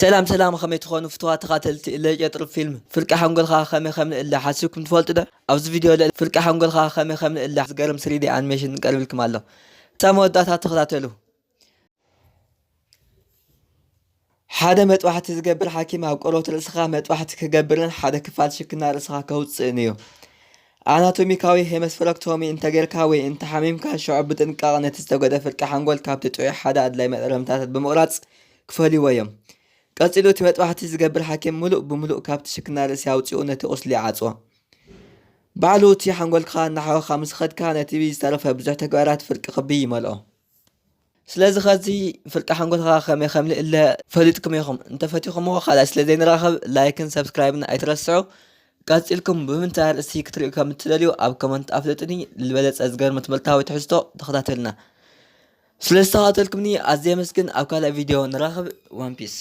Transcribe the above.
ሰላም ሰላም፣ ከመይ ትኾኑ ፍትዋ ተኻተልቲ እለ ጨጥሪ ፊልም? ፍርቂ ሓንጎልካ ከመይ ከም ንእለ ሓሲብኩም ትፈልጡ ዶ? ኣብዚ ቪድዮ ልዕሊ ፍርቂ ሓንጎልካ ከመይ ከም ንእለ ዝገርም ስሪዲ ኣኒሜሽን ቀርብልኩም ኣሎ። እታ መወዳእታ ተኸታተሉ። ሓደ መጥባሕቲ ዝገብር ሓኪም ኣብ ቆርበት ርእስኻ መጥባሕቲ ክገብርን ሓደ ክፋል ሽክና ርእስኻ ከውጽእን እዩ። ኣናቶሚካዊ ሄመስፈረክቶሚ እንተጌርካ ወይ እንተሓሚምካ ሽዑ ብጥንቃቕ ነቲ ዝተጎደ ፍርቂ ሓንጎል ካብቲ ጥዑይ ሓደ ኣድላይ መእረምታታት ብምቑራጽ ክፈልይዎ እዮም። ቀጺሉ እቲ መጥባሕቲ ዝገብር ሓኪም ምሉእ ብምሉእ ካብቲ ሽክና ርእሲ ኣውጺኡ ነቲ ቁስሊ ይዓጽዎ። ባዕሉ እቲ ሓንጎልካ እናሓወኻ ምስ ኸድካ ነቲ ዝተረፈ ብዙሕ ተግባራት ፍርቂ ክቢ ይመልኦ። ስለዚ ኸዚ ፍርቂ ሓንጎልካ ከመይ ከም ልእለ ፈሊጥኩም ኢኹም። እንተፈቲኹምዎ ካልኣይ ስለ ዘይንራኸብ ላይክን ሰብስክራይብን ኣይትረስዑ። ቀጺልኩም ብምንታይ ኣርእስቲ ክትሪኡ ከም እትደልዩ ኣብ ኮመንት ኣፍልጡኒ። ዝበለጸ ዝገርም ትምህርታዊ ትሕዝቶ ተኸታተልና። ስለ ዝተኸታተልኩምኒ ኣዝየ የመስግን። ኣብ ካልእ ቪድዮ ንራኸብ። ዋን ፒስ።